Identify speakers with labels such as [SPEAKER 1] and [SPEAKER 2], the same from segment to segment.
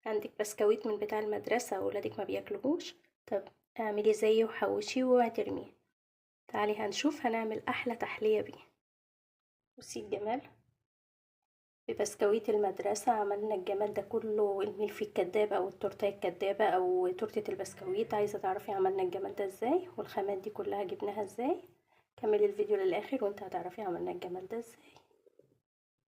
[SPEAKER 1] عندك بسكويت من بتاع المدرسة وولادك ما بياكلوهوش؟ طب اعملي زيه وحوشيه وهترميه. تعالي هنشوف هنعمل احلى تحلية بيه. بصي الجمال ببسكويت المدرسة، عملنا الجمال ده كله، الملفي الكدابة او التورتة الكدابة او تورتة البسكويت. عايزة تعرفي عملنا الجمال ده ازاي والخامات دي كلها جبناها ازاي؟ كملي الفيديو للاخر وانت هتعرفي عملنا الجمال ده ازاي.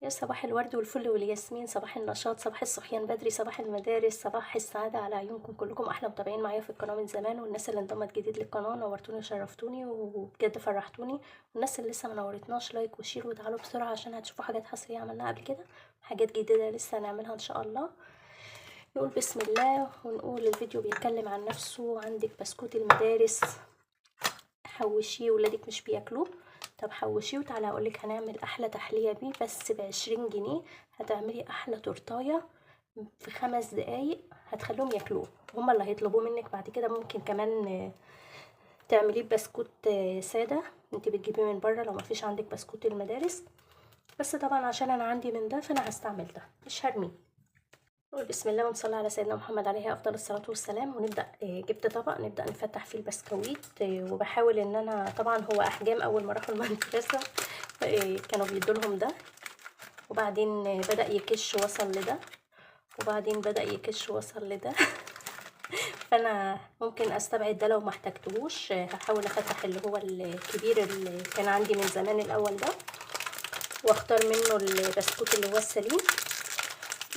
[SPEAKER 1] يا صباح الورد والفل والياسمين، صباح النشاط، صباح الصحيان بدري، صباح المدارس، صباح السعادة على عيونكم كلكم. احلى متابعين معايا في القناة من زمان، والناس اللي انضمت جديد للقناة نورتوني وشرفتوني وبجد فرحتوني، والناس اللي لسه ما نورتناش like و share وتعالوا بسرعة عشان هتشوفوا حاجات حصرية عملناها قبل كده، حاجات جديدة لسه هنعملها ان شاء الله. نقول بسم الله ونقول الفيديو بيتكلم عن نفسه. عندك بسكوت المدارس حوشيه، ولادك مش بياكلوه، طب حوشيه وتعالى اقولك هنعمل احلى تحلية بيه بس ب20 جنيه. هتعملي احلى تورتايه في 5 دقايق هتخليهم ياكلوه، هما اللي هيطلبوه منك بعد كده. ممكن كمان تعمليه بسكوت ساده انت بتجيبيه من بره لو مفيش عندك بسكوت المدارس، بس طبعا عشان انا عندي من ده فانا هستعمل ده مش هرميه. نقول بسم الله ونصلي على سيدنا محمد عليه افضل الصلاة والسلام. ونبدا، جبت طبق نبدا نفتح فيه البسكويت، وبحاول ان انا طبعا هو احجام اول ما راحوا المدرسة كانوا بيدوا لهم ده، وبعدين بدا يكش وصل لده، وبعدين بدا يكش وصل لده. فانا ممكن استبعد ده لو ما احتاجتهوش، هحاول افتح اللي هو الكبير اللي كان عندي من زمان الاول ده، واختار منه البسكوت اللي هو السليم.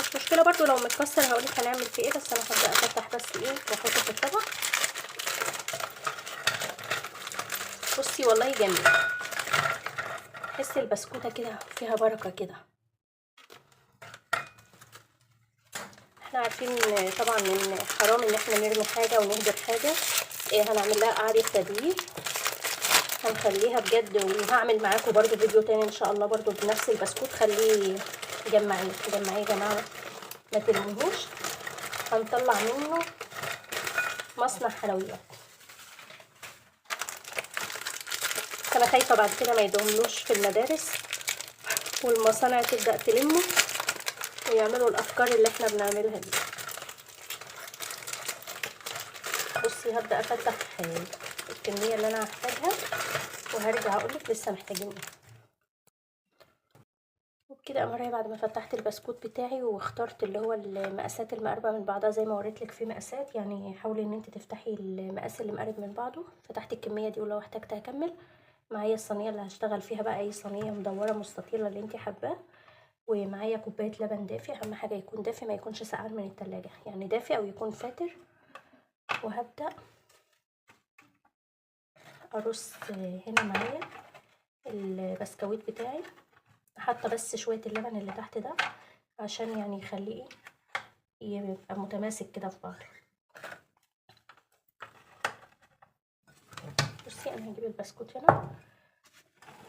[SPEAKER 1] مش مشكلة برضو لو متكسر هقولك هنعمل فيه ايه، بس انا هبدا افتح بس ايه واحطه في الطبق. بصي والله جميل، تحس البسكوته كده فيها بركة كده. احنا عارفين طبعا ان حرام ان احنا نرمي حاجة ونهدر حاجة، ايه هنعمل لها اعاده تدوير، هنخليها بجد. وهعمل معاكم برضو فيديو تاني ان شاء الله برضو بنفس البسكوت، خليه جمعية جمعية يا جماعة ما ترميهوش، هنطلع منه مصنع حلويات. انا خايفة بعد كده ما يدهملوش في المدارس والمصانع تبدا تلمه ويعملوا الافكار اللي احنا بنعملها دي. بصي هبدا افتح الكمية اللي انا هحتاجها وهرجع اقولك لسه محتاجين ايه. وبكده امرايا بعد ما فتحت البسكوت بتاعي واخترت اللي هو المقاسات المقربة من بعضها زي ما وريت لك في مقاسات، يعني حاولي ان انت تفتحي المقاس اللي مقرب من بعضه. فتحت الكمية دي ولو احتجت هكمل. معايا الصينية اللي هشتغل فيها بقى، اي صينية مدورة مستطيله اللي انت حباه، ومعايا كوباية لبن دافي، اهم حاجة يكون دافي ما يكونش ساقع من التلاجة، يعني دافي او يكون فاتر. وهبدا ارص هنا معايا البسكويت بتاعي، حاطه بس شوية اللبن اللي تحت ده عشان يعني يخليه يبقى متماسك كده في بعضه. بصي انا هجيب البسكوت هنا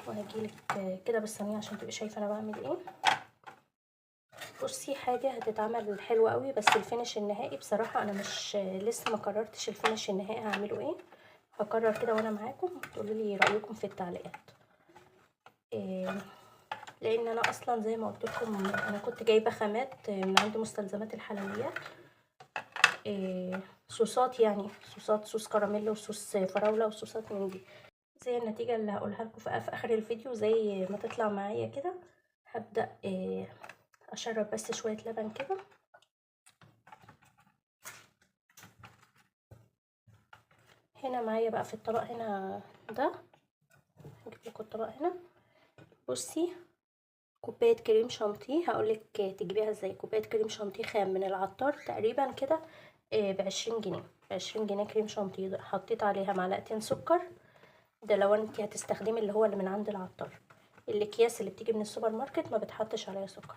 [SPEAKER 1] وهجيلك كده بالصينيه عشان تبقي شايفه انا بعمل ايه. بصي حاجة هتتعمل حلوة قوي، بس ال finish النهائي بصراحة انا مش لسه ما قررتش ال finish النهائي هعمله ايه، هقرر كده وانا معاكم تقولوا لي رايكم في التعليقات. إيه لان انا اصلا زي ما قلت لكم انا كنت جايبه خامات من عند مستلزمات الحلويات، إيه صوصات، يعني صوصات، صوص كراميل وصوص فراوله وصوصات من دي. زي النتيجة اللي هقولها لكم في اخر الفيديو زي ما تطلع معايا كده. هبدا إيه اشرب بس شوية لبن كده. هنا معايا بقى في الطبق هنا ده، هجيب لكم الطبق هنا. بصي كوباية كريم شانتيه، هقولك تجيبيها ازاي. كوباية كريم شانتيه خام من العطار تقريبا كده ب20 جنيه، ب20 جنيه كريم شانتيه. حطيت عليها معلقتين سكر، ده لو انت هتستخدمي اللي هو اللي من عند العطار. الاكياس اللي بتيجي من السوبر ماركت ما بتحطش عليها سكر،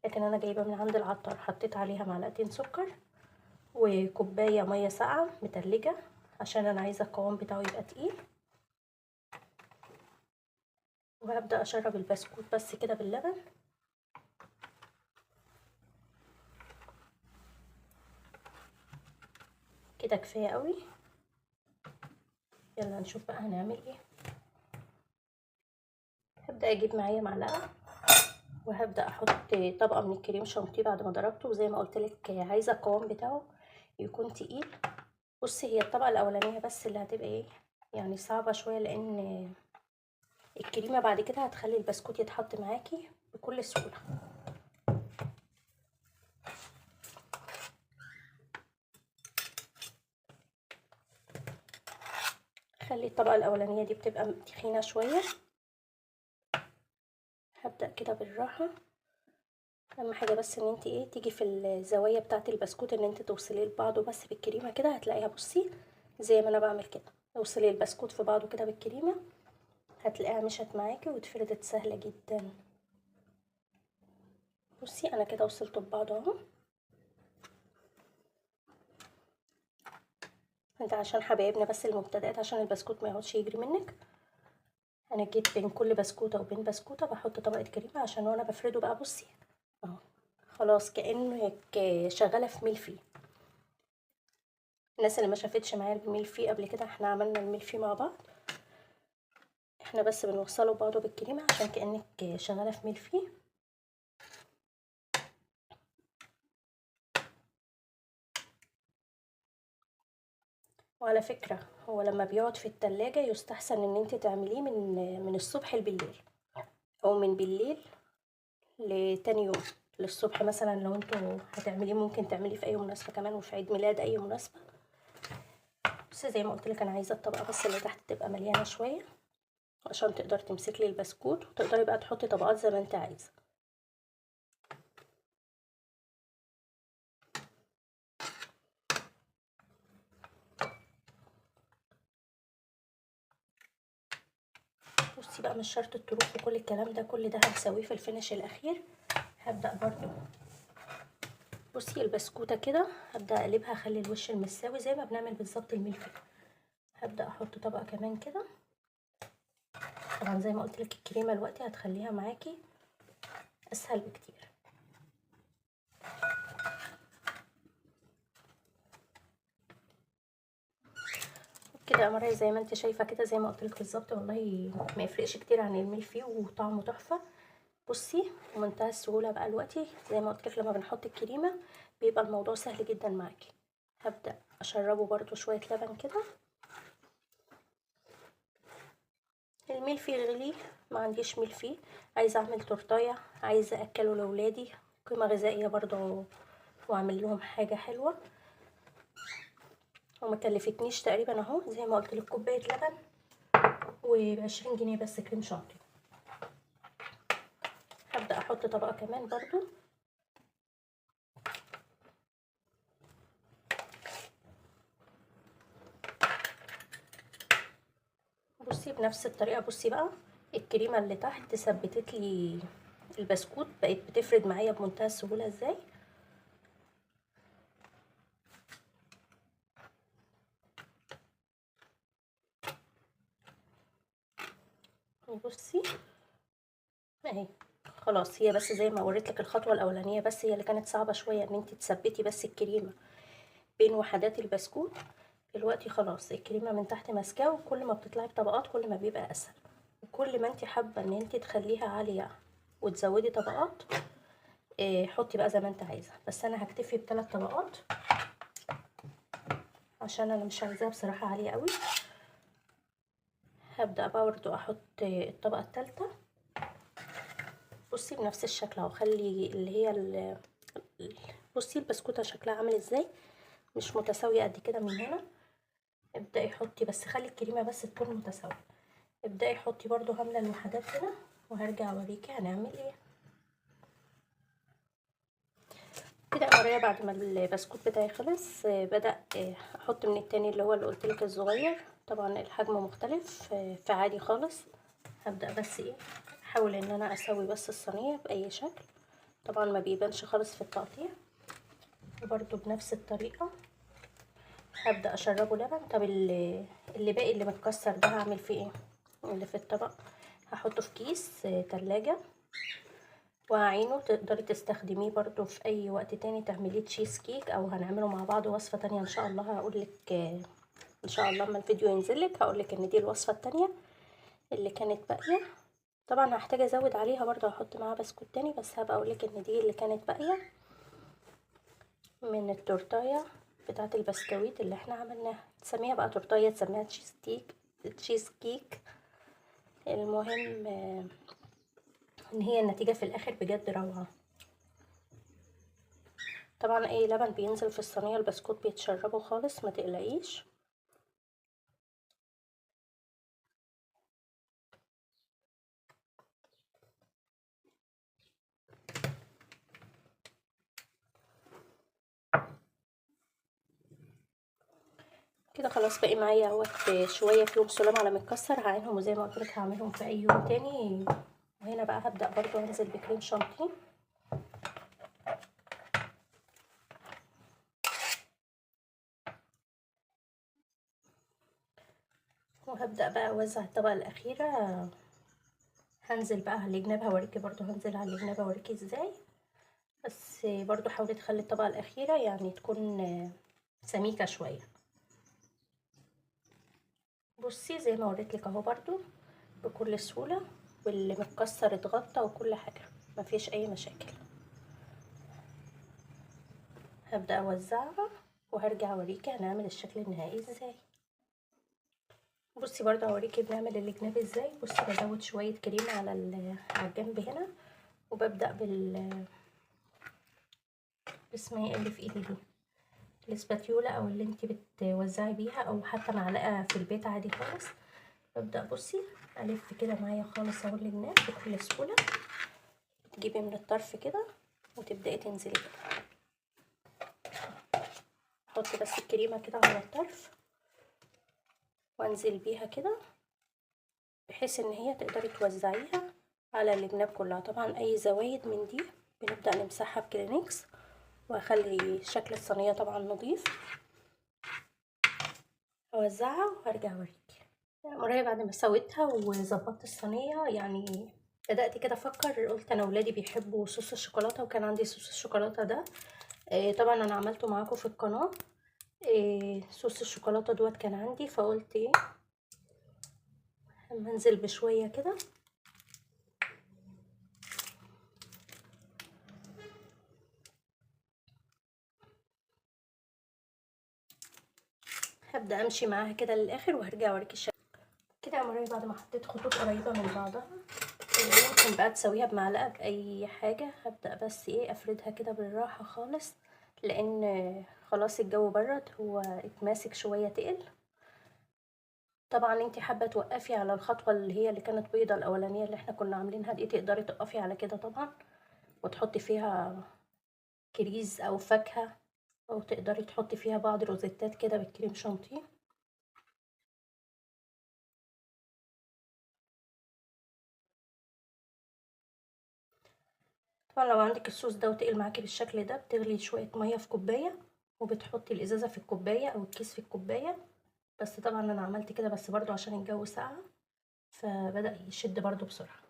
[SPEAKER 1] لكن انا جايبه من عند العطار. حطيت عليها معلقتين سكر وكوبايه مية ساقعه متلجه عشان انا عايزه القوام بتاعه يبقى تقيل. وهبدأ اشرب البسكوت بس كده باللبن. كده كفاية قوي. يلا نشوف بقى هنعمل ايه. هبدأ اجيب معايا معلقه وهبدا احط طبقه من الكريم شانتيه بعد ما ضربته، وزي ما قلت لك عايزه القوام بتاعه يكون تقيل. بصي هي الطبقة الاولانية بس اللي هتبقى ايه يعني صعبة شوية، لان الكريمة بعد كده هتخلي البسكوت يتحط معاكي بكل سهولة. خلي الطبقة الاولانية دي بتبقى تخينة شوية. هبدا كده بالراحة. اهم حاجة بس ان انت ايه تيجي في الزوايا بتاعه البسكوت ان انت توصليه لبعضه بس بالكريمه كده. هتلاقيها بصي زي ما انا بعمل كده، اوصلي البسكوت في بعضه كده بالكريمه، هتلاقيها مشت معاكي واتفردت سهلة جدا. بصي انا كده وصلته ببعضه اهو. انت عشان حبايبنا بس المبتدئات، عشان البسكوت ما يقعدش يجري منك، انا جيت بين كل بسكوته وبين بسكوته بحط طبقه كريمة عشان وانا بفرده بقى. بصي اهو خلاص كانك شغالة في ملفي. الناس اللي ما شافتش معايا الملفي قبل كده، احنا عملنا الملفي مع بعض، احنا بس بنوصله ببعضه بالكريمه عشان كانك شغالة في ملفي. وعلى فكرة هو لما بيقعد في التلاجة يستحسن ان انت تعمليه من الصبح لبالليل، او من بالليل لتاني يوم للصبح مثلا. لو انتوا هتعمليه ممكن تعمليه في اي مناسبة كمان، وفي عيد ميلاد اي مناسبة. بس زي ما قلت لك انا عايزة الطبقة بس اللي تحت تبقى مليانة شوية عشان تقدر تمسك لي البسكوت، وتقدري بقى تحطي طبقات زي ما انت عايزة. بصي بقى مش شرط الطروف وكل الكلام ده، كل ده هنسويه في الفينش الاخير. هبدأ برضو بصي البسكوتة كده هبدأ اقلبها، اخلي الوش المساوي زي ما بنعمل بالظبط الملفي. هبدأ احط طبقة كمان كده. طبعا زي ما قلت لك الكريمة دلوقتي هتخليها معاكي اسهل بكتير. كده يا قمرايه زي ما انت شايفه كده، زي ما قلت لك بالظبط، والله ما يفرقش كتير عن الملفي وطعمه تحفة. بصي ومنتهى السهولة بقى دلوقتي زي ما قلت لك لما بنحط الكريمة بيبقى الموضوع سهل جدا معاكي. هبدا اشربه برده شوية لبن كده. الملفي غلي، ما عنديش ملفي، عايزه اعمل تورتايه، عايزه اكله لاولادي قيمة غذائية برده واعمل لهم حاجة حلوة، وما كلفتنيش تقريبا اهو زي ما قلت لك كوباية لبن و20 جنيه بس كريم شانتيه. هبدا احط طبقه كمان برضو. بصي بنفس الطريقة. بصي بقى الكريمة اللي تحت ثبتت لي البسكوت، بقت بتفرد معايا بمنتهى السهولة ازاي. بصي اهي خلاص، هي بس زي ما وريت لك الخطوة الاولانية بس هي اللي كانت صعبة شوية، ان انت تثبتي بس الكريمة بين وحدات البسكوت. دلوقتي خلاص الكريمة من تحت ماسكاه، وكل ما بتطلعي بطبقات كل ما بيبقى اسهل. وكل ما انت حابة ان انت تخليها عالية وتزودي طبقات حطي بقى زي ما انت عايزه، بس انا هكتفي ب3 طبقات عشان انا مش عايزاها بصراحة عالية قوي. هبدأ بقى برضو احط الطبقة الثالثة. بصي بنفس الشكل اهو، خلي اللي هي بصي البسكوته شكلها عامل ازاي، مش متساوية قد كده من هنا. ابدأي حطي بس خلي الكريمة بس تكون متساوية. ابدأي حطي برضو هامله الوحدات هنا، وهرجع اوريكي هنعمل ايه. كده يا بعد ما البسكوت بتاعي خلص بدأ احط من التاني اللي هو اللي قلتلك الصغير، طبعا الحجم مختلف فعادي خالص. هبدأ بس ايه احاول ان انا اسوي بس الصينية باي شكل، طبعا ما بيبانش خالص في التقطيع. وبرده بنفس الطريقة هبدأ اشربه لبن. طب اللي باقي اللي متكسر ده هعمل فيه ايه؟ اللي في الطبق هحطه في كيس تلاجة وهعينه، تقدري تستخدميه برضو في اي وقت تاني تعمليه تشيز كيك، او هنعمله مع بعض وصفة تانية ان شاء الله. هقولك ان شاء الله اما الفيديو ينزلك هقولك ان دي الوصفة التانية اللي كانت باقية. طبعا هحتاج ازود عليها برضو، هحط معاها بسكوت تاني، بس هبقى اقولك ان دي اللي كانت باقية من التورتايه بتاعه البسكويت اللي احنا عملناها. تسميها بقى تورتايه، تسميها تشيز كيك، المهم ان هي النتيجة في الاخر بجد روعه. طبعا اي لبن بينزل في الصينية البسكوت بيتشربه خالص، ما تقلقيش. كده خلاص باقي معايا اهوت شوية فيهم سلام على متكسر، هعينهم وزي ما قلت لك هعملهم في اي يوم تاني. وهنا بقى هبدا برضو انزل بكريم شانتيه. وهبدا بقى اوزع الطبقة الاخيرة. هنزل بقى على الجناب، هوريكي برضو هنزل على الجناب هوريكي ازاي، بس برضو حاولي تخلي الطبقة الاخيرة يعني تكون سميكة شوية. بصي زي ما وريتلك اهو برضو بكل سهولة، واللي متكسر اتغطى وكل حاجة، مفيش اي مشاكل. هبدا اوزعها وهرجع اوريكي هنعمل الشكل النهائي ازاي. بصي برضو هوريكي بنعمل الجناب ازاي. بصي بزود شوية كريمة على الجنب هنا، وببدا بال اسمها ايه اللي في ايدي دي، الاسباتيولا او اللي انت بتوزعي بيها، او حتى معلقه في البيت عادي خالص. ببدا بصي الف كده معايا خالص اهو الجناب بكل سهولة. بتجيبي من الطرف كده وتبداي تنزلي كده. احط بس الكريمة كده على الطرف وانزل بيها كده، بحيث ان هي تقدري توزعيها على الجناب كلها. طبعا اي زوايد من دي بنبدا نمسحها بكلينكس، واخلي شكل الصينية طبعا نظيف. اوزعها وهرجع اوريكي. مراية بعد ما سويتها وظبطت الصينية، يعني بدات كده افكر، قلت انا ولادي بيحبوا صوص الشوكولاتة، وكان عندي صوص الشوكولاتة ده، طبعا انا عملته معاكم في القناة. صوص الشوكولاتة دوت كان عندي، فقلت ايه اما انزل بشوية كده. هبدا امشي معاها كده للاخر وهرجع اوريكي الشكل. كده يا مراية بعد ما حطيت خطوط قريبه من بعضها، ممكن بقى تسويها بمعلقه باي حاجة. هبدا بس ايه افردها كده بالراحة خالص، لان خلاص الجو برد، هو اتماسك شوية تقل. طبعا انتي حابة توقفي على الخطوة اللي هي اللي كانت بيضة الاولانية اللي احنا كنا عاملينها دي، تقدري تقفي على كده طبعا، وتحطي فيها كريز او فاكهة، او تقدري تحطي فيها بعض روزيتات كده بالكريم شانتيه. طبعا لو عندك الصوص ده وتقل معاكي بالشكل ده، بتغلي شوية مية في كوباية وبتحطي الازازه في الكوباية او الكيس في الكوباية. بس طبعا انا عملت كده بس برضو عشان الجو ساقع، فبدأ يشد برضو بسرعة.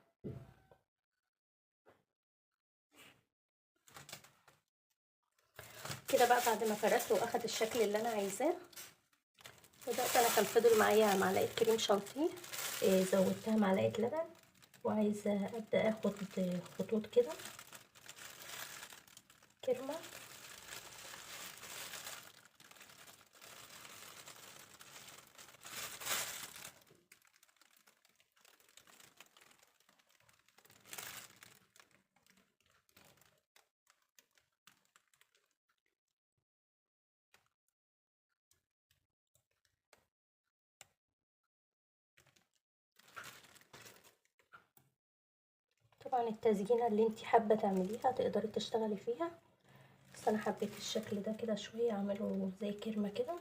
[SPEAKER 1] كده بقى بعد ما فردته واخد الشكل اللي انا عايزاه، بدأت انا كان فضل معايا معلقه كريم شانتيه، زودتها معلقه لبن، وعايزه ابدا اخد خطوط كده كرمه. طبعا التزيينه اللي انتي حابة تعمليها تقدري تشتغلي فيها، بس انا حبيت الشكل ده كده شوية، اعمله زي كرمه كده.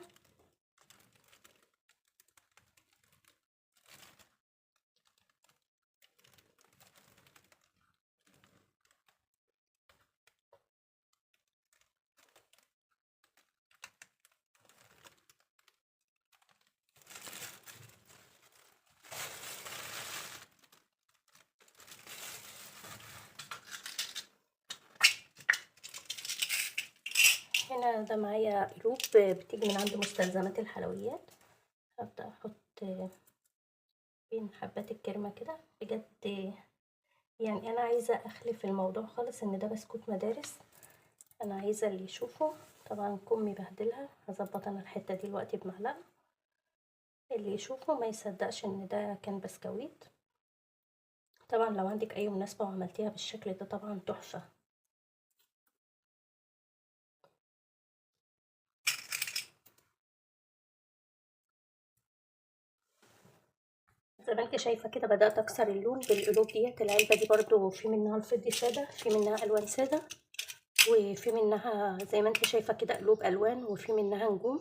[SPEAKER 1] هنا ده معايا قلوب بتيجي من عند مستلزمات الحلويات، هبدأ احط بين حبات الكريمة كده. بجد يعني انا عايزه اخلف الموضوع خالص ان ده بسكوت مدارس، انا عايزه اللي يشوفه. طبعا كمي بهدلها، هظبط انا الحتة دي دلوقتي بمعلقه، اللي يشوفه ما يصدقش ان ده كان بسكويت. طبعا لو عندك اي مناسبة وعملتيها بالشكل ده طبعا تحفة. زي ما انت شايفه كده بدات اكسر اللون بالقلوب ديت. العلبة دي برضو في منها الفضي ساده، في منها الوان ساده، وفي منها زي ما انت شايفه كده قلوب الوان، وفي منها نجوم.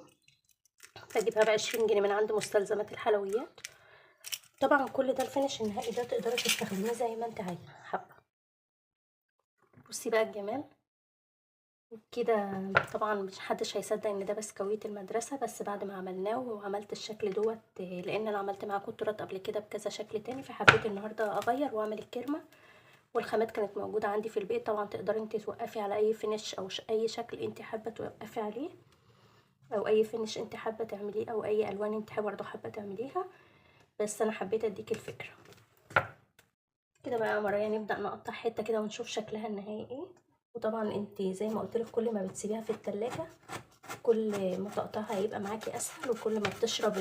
[SPEAKER 1] بجيبها ب20 جنيه من عند مستلزمات الحلويات. طبعا كل ده ال finish النهائي ده تقدري تستخدميه زي ما انت عايزه حابة. بصي بقى الجمال كده. طبعا مش حدش هيصدق ان ده بسكويت المدرسة، بس بعد ما عملناه وعملت الشكل دوت، لان انا عملت معاكم التورت قبل كده بكذا شكل تاني، فحبيت النهارده اغير واعمل الكرمة، والخامات كانت موجودة عندي في البيت. طبعا تقدري انت توقفي على اي finish او اي شكل انت حابة توقفي عليه، او اي finish انت حابة تعمليه، او اي الوان انت برضه حابة تعمليها، بس انا حبيت اديك الفكرة كده. بقى يا مرايا نبدا نقطع حتة كده ونشوف شكلها النهائي ايه. وطبعا انت زي ما قلت لك كل ما بتسيبيها في التلاجة كل ما تقطعها هيبقى معاكي اسهل، وكل ما بتشرب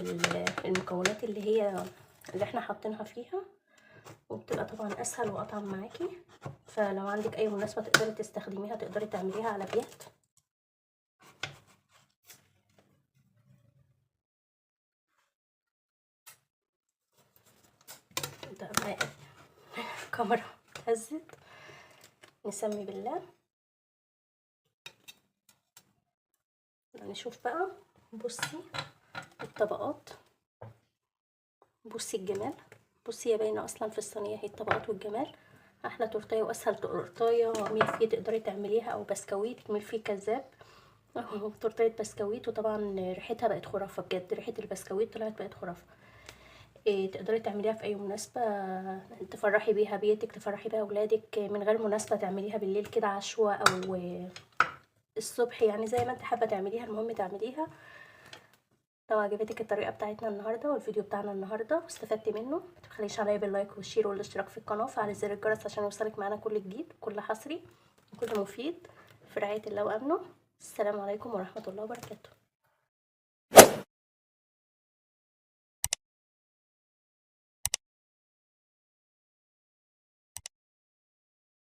[SPEAKER 1] المكونات اللي هي اللي احنا حاطينها فيها، وبتبقى طبعا اسهل واطعم معاكي. فلو عندك اي مناسبة تقدري تستخدميها، تقدري تعمليها على بيت. ده بقى الكاميرا اتهزت. نسمي بالله، نشوف بقى. بصي الطبقات، بصي الجمال، بصي يا باينة اصلا في الصينية هي الطبقات والجمال. احلى تورتايه واسهل تورتايه ميلفي تقدري تعمليها، او بسكويت ميلفي كذاب، تورتايه بسكويت. وطبعا ريحتها بقت خرافه بجد، ريحه البسكويت طلعت بقت خرافه. إيه تقدري تعمليها في اي مناسبة، تفرحي بيها بيتك، تفرحي بيها اولادك، من غير مناسبة تعمليها بالليل كده عشوه او الصبح، يعني زي ما انت حابة تعمليها، المهم تعمليها. لو عجبتك الطريقة بتاعتنا النهارده والفيديو بتاعنا النهارده واستفدتي منه، ما تبخليش عليا بال like وال share والاشتراك في القناة، وفعل زر الجرس عشان يوصلك معانا كل جديد، كل حصري، كل مفيد. في رعاية الله وامنه. السلام عليكم ورحمة الله وبركاته.